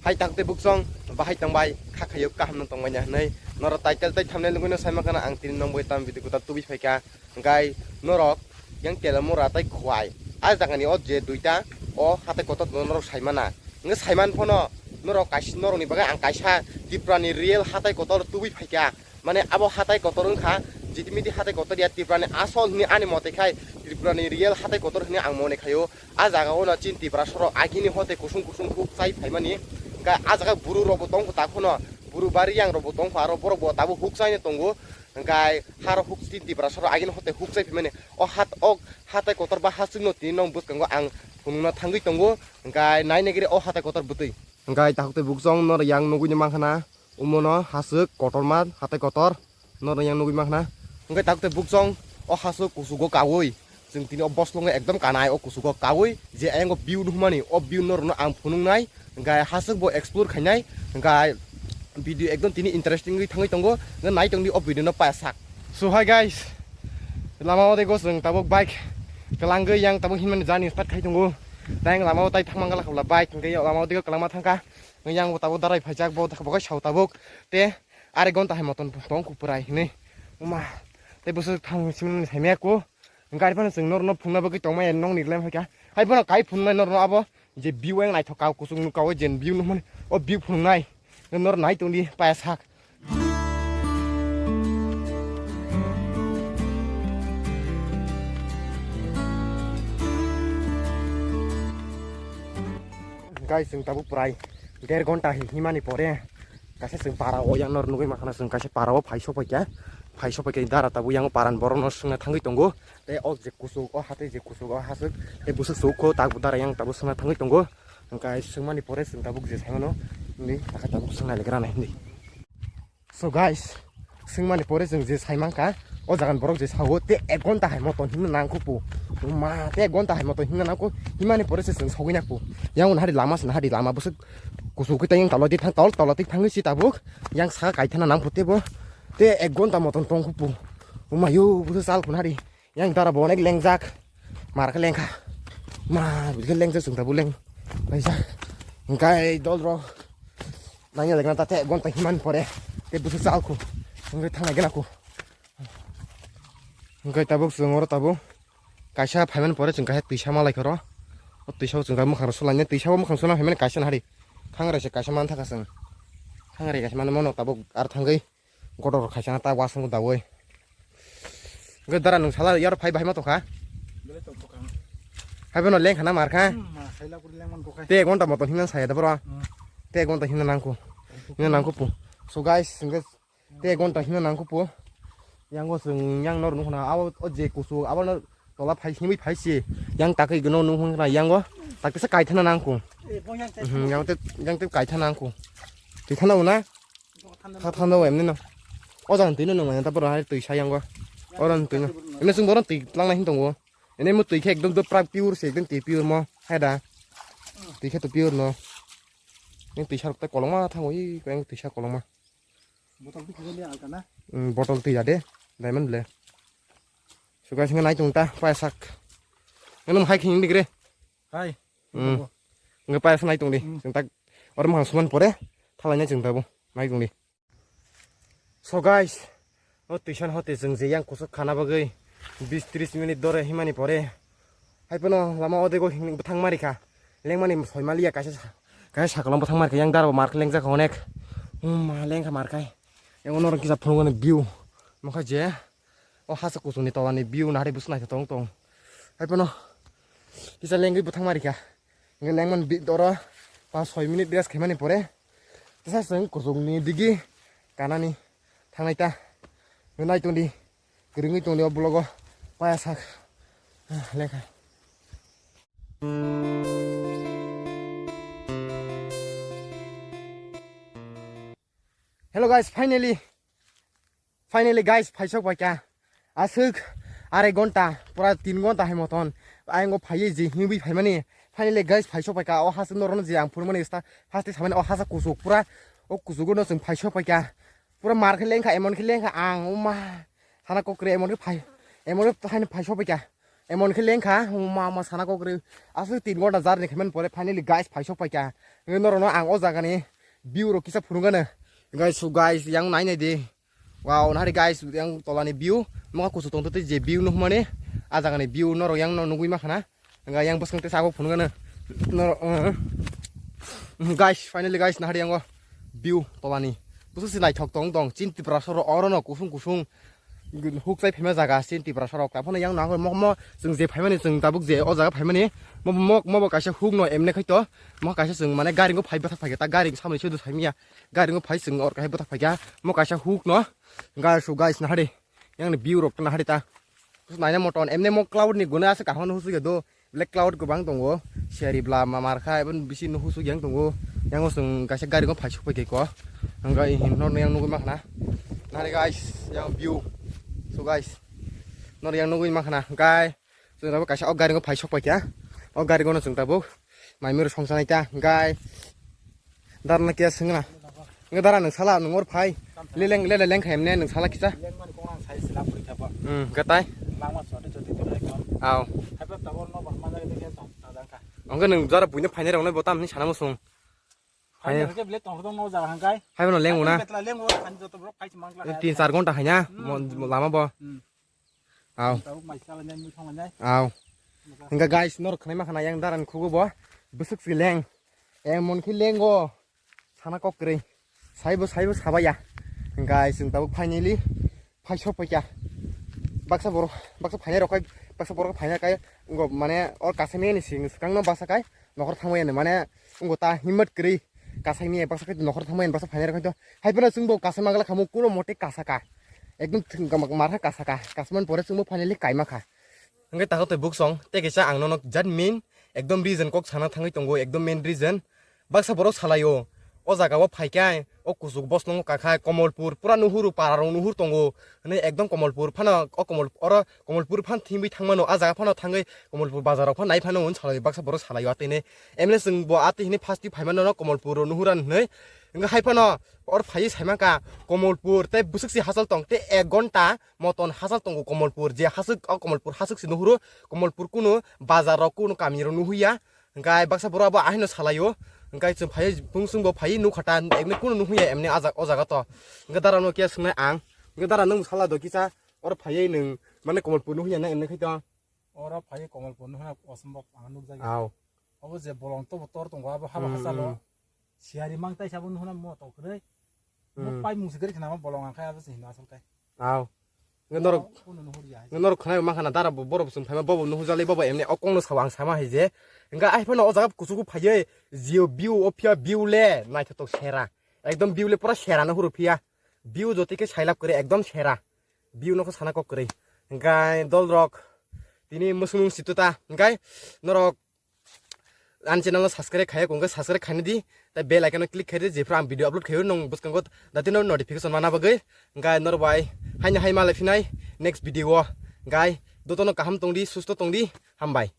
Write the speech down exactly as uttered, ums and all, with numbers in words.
Hai tak tei buksong, bahai tongbai, kha khayo kaham no tongbai na hinui. Norok title tei thumbnail nugui no sai mankha na ang tini nong bai tam video kuta tubui phaikha. Hingkai norok yang Telamura tei Khowai. A jaga ni o je duita, o hatai kotor no norok sai mana. Hingke sai man phano norok kaisa, norok ni bagwi ang kaisa Tripura ni real hatai kotor tubui phaikha. Mane abo hatai kotor wngkha, jiti miti hatai kotor ya Tripura ni asol hini ani mote khai Tripura ni real hatai kotor hini ang mone khayo. A jaga o no chin Tripura sorok agini hote kusung kusung huk chai phaimani. Hingke a jaga buru rok bo tongkha takhuno, buru bari yang rok bo tongkha, aro borok bo tabuk huk chai no tongo. Hingke haro huk chin Tripura sorok agini hote huk chai phaimani. O hat, o hatai kotor ba hasuk no tini nong bwskango ang phunukna thangwi tongo. Hingke nai nai giri o hatai kotor bwtwi. Hingke takhuk tei buksong norok yang nugui ni mankha na. Omono haswk kotorma hatai kotor, norok yang nugui mankha na. Hingke tak tei buksong o haswk kuchugo kaui, chwng tini o boslongo ekdom kanai o kuchugo kaui, je ayang o view nukmani, o view norokno ang phunuknai, hingke haswk bo explore khainai, hingke video ekdom tini interesting wi thangwi tongo, hingke nai tongdi o video no payasak. So hi guys, lama o dego chwng tabuk bike kwlangwi yang tabuk hinmani journey start khai tongo, tei ang lama o tai thangma gala khabla bike, hingke lama o dego kwlangma thangkha. Yang bo tabuk darai phaijak, bo bo khe sao tabuk. Te are gonta hai moton tong kho pwrai hinui. Uma. Te bwswk thang simi saimaya ko. Gari phano chwng norno phunukna bagwi tongmaya nokni lem hai kha. Hai phano kai phunuknai norno abo je view ang naithok ka kuchuk nukha o je view nukmani o view phunuknai. Nor nai tongdi paya sak. Guys, chwng tabuk pwrai der gonta hi-, himani pore kaisa chwng para o yang nor nugui mankha na chwng kaisa para o phai sok paikha, phai sok paikha dara tabuk yang paran borok no swngna thangwi tongo. Tei o je kuchuk, o hatai je kuchuk, o haswk, tei bwswk chuk kho, tabuk dara yang tabuk swngna thangwi tongo. Hwnkhe swngmani pore chwng tabuk je saimano, hwnwi, takha tabuk swngna legra nai hwnwi. So guys, swngmani pore chwng je saimankha, o jagan borok je sao, tei ek gonta hai moton himna nangkho pu. Ma, tei ek gonta hai moton himna nangkho, himani pore se chwng sogwi nakho. Yang hari lama se hari lama bwswk kuchuk khe tei tolo di thang, tol, tolo tik thangwi si tabuk, yang saka kaithana nangkho tebo. Tei ek gonta moton tongkho pu. Umayo, bwswk chal khun hari. Yang dara bo onek lengjak. Mar khe lengkha. Ma, bwlai khe lengjak chwng tabuk leng. Laijak. Hwnkhe dol rok. Nangya lekna ta te gonta himan pore. Te bwswk chal khu. Hwnkhe thangnai gana khu. Hwnkhe tabuk chwng oro tabuk. Kaisa phaiman pore chwng kaisa twisa malai khoro. O twisa o chwng mukhang rw sulainai twisa o mukhang sula phaimani kaisa nahari. Thangrai se kaisa man thaka chwng. Thangrai kaisa man mano tabuk ar thangwi. Kotor khaisa ta wasung dawi. Ge dara nung sala yar phai bahai ma tokha. Belai tongthok ang. Hai bono leng khana mar kha. Hmm, ma saila kuri leng man kokhai. Te gonta moton hinan saya da bro. Hmm. Te gonta hinan nangku. Hinan nangku pu. So guys, nge te gonta hinan nangku pu. Yang go sung yang nor nung khana abo o je kusu abo no tola phai himwi phai si. Yang takwi gno nung khana yang go. Takisa kaithana nangku. Eh, bo yang te. Mhm, yang te yang te kaithana nangku. Twi khana una. Tha thanda o emni no. O jagan twi no nung manya ta boro hai twi sa yang go. Oro twi no. Emni sung boro twi tlang nai hin tongo. Emni mo twi khe ekdom do pra pure se ekdom twi pure mo. Hai da. Twi khe to pure no. Ni twi sa rok ta kolong ma thango i ko yang twi sa kolong ma. Botol twi khe alka na. Mm, botol twi ya de. Diamond le. Suka singa nai tung ta pa sak. Nang hai khing dik re. Hai. Hmm. Nge pa sak nai tung di. Hmm. Sing tak. Or ma suman pore. Thalai nai sing tabu. Nai tung di. So guys, o tuition hote chwng je yang kusuk khana bagwi bis tris minute dore himani pore. Hai phano lama odego hing bwthang mari kha. Lengmani soi maliya kaisa sa-, kaisa sakalo bwthang mari kha yang darbo mar khe lengjak onek. Hmm, ma lengkha mar khai. Yang ono kisa phunukmani view. Mokha je o hasa kusungni tolani view nahari bwswk naithotok tong. Hai phano kisa lengwi bwthang mari kha. Hingke lengmani bi-, oro pas soi minute rest khaimani pore. Tesa chwng kuchukni digi kanani thangnai ta. Nai tongdi, kwrwngwi tongdi o vlog o paya sak. Lekha. Hello guys, finally. Finally guys, phaisok paikha. Aswk arai gonta, pura tin gonta hai moton. Ayang o phaiwi je himwi phaimani. Finally guys, phaisok paikha. O hasa norokno je ang phurmani sta, haste samani o hasa kusuk pura. O kusugo no chwng phaisok paikha. Pura mar khe lengkha, emon khe lengkha ang, o ma. Sana kokre emon khe phai, emon khe haino phaisok paikha. Emon khe lengkha, ma, ma sana kok rw. Aswk tin ghonta journey khaimani pore finally guys phaisok paikha. Norokno ang o jagani view rok kisa phunukgano. Guys, so guys, yang nai nai di. Wow, nahari guys, yang tolani view. Mokha kuchuk tongtwtwi je view nukmani. A jagani view norok yang no nugwi makhana. Hwnka yang bwskang tei sagok phunukgano. Norok, uh, guys, finally guys, nahari yango view tolani. Bwswk se naithok tong tong. Chin Tiprasa rok orono kusung kusung. Huk chai phaima jaga sin Tiprasa rok. Taphano yang nangkhe mo, mo chwng je phaimani chwng tabuk je o jaga phaimani mo, mo, mo bo kaisa huk no emne khai to. Mo kaisa chwng mane gari go phai bwthak phai ta gari samani se do saimya. Gari go phai chwng or khai bwthak phai ya. Mo kaisa huk no. Guys, so guys, nahari. Yang ni view rok nahari ta. Naina moton emne mo cloud ni guna ase kahon husu ya do. Black cloud kwbang tongo, siyari bwla ma mar kha, eboni bisi nuhu suk yang tongo, yang o chwng kaisa gari o phaisok pai khe ko, hwnkhai hinwi norok yang nugwi mankha na, nari guys, yang view, so guys, norok yang nugwi mankha na, hwnkhai chwng tabuk kaisa o gari o phaisok pai kha, o gari o no chwng tabuk mai miro songcha nai ta, hwnkhai. Dara no kiya swngna. Nge dara nwng sala nwng or phai. Leleng lele leng khaim ne nwng sala kisa. Leng mani kong ang sai sila puri thapa. Hmm, gatai. Langma choti choti tu ekdom. Aw. Haipa tabor no bang mana ke ke tong ta jang kha. Ongke nwng jara buine phainai rok nai botam ni sana musung. Phai ke ble tong tong no jara hangkai. Hai bono leng una. Betla leng o khan joto bro phai mangla. Tin char ghonta haina. Hmm. Mo, mo lama bo. Hmm. Aw. Tau mai sala nyai mui thong nyai. Aw. Hingga guys, nor khnai ma khana yang daran khugo bo. Bwswk si leng. Yang mon khi lengo. Sana kok kwrwi. Saibo, saibo sabaya. Guys, chwng tabuk finally phaisok paikha. Baksa borok, baksa phainai rok kai, baksa borok phainai kai. Ngo mane or kasamani sing swkangno baksa kai. Nokhor thangmani mane ngo ta himmat kwrwi. Kasaini baksa kai nokhor thangmani baksa phainai rok kai to. Hai phano chwngbo kasama gala khamu kuno mote kasaka. Ekdom thwng-, marha kasaka. Kasaman pore chwngbo finally kaima kha. Hingke takhuk tei buksong, tei kisa ang nono jat main, ekdom reason kok sana thangwi tongo, ekdom main reason. Baksa borok salaio, o jaga o phaikai, o kuchuk bosongo kakhai, Komolpur, pura nuhuru, para rok nuhur tongo. Hwnwi ekdom Komolpur phano, o Komol-, oro Komolpur phan thimwi thangmano, a jaga phano thangwi Komolpur bazar rok phan nai phano hwn salaio, baksa borok salaio atwini. Emle chwng bo atwi hwnwi first twi phaimano no Komolpur o nuhuran hwnwi. Hingke hai phano or phaiwi saimankha Komolpur tei bwswk si hachal tong tei ek ghonta moton hachal tongo Komolpur, je hachwk o Komolpur hachwk se nuhuro, Komolpur kunu bazar rok kunu kami rok nuhuya, hingkai baksa borok abo ahino salaio, hingkai chwng phaiwi bungsung bo phaiwi nukha ta emni kunu nuhuya emni ajak o jaga to, hingke dara no khe swngnai ang, hingke dara nwng sala do kisa oro phaiwi nwng mane Komolpur nuhuya na emni khai to. Oro phaiwi Komolpur nuhuna osombo ang nukjagwi. Aw. Obo je bolong tobo tor tongo abo haba hmm, hachalo. Hmm. Siyari mang tai sabo nuhuna mo to kwrwi. Mo hmm, pai mung se gari khna ma bolong ang khai abo se hino asol kai. Aw. Nge norok, oh, kuno nuhur ya. Nge norok khna ma khna dara bo borok sung phaima bobo nuhu jali bobo emne okong no sawa ang sama hai je. Nga ai phano o jaga kuchuku phaiye jio view o phia view le naithotok sera. Ekdom view le pura sera no huru phia. View joti ke sailap kore ekdom sera. View no ko sana kok kwrwi. Hingkai dol rok tini musung nung situta. Hingkai norok ani channel no subscribe khaiya kongkhe subscribe khaina di. Tai bell icon no click khaidi jephru ang video upload khayo nong bwskango datino notification mana bagwi. Hingkai norok bai haino hai malai phinai next video o. Hingkai dotono kaham tongdi susto tongdi hambai.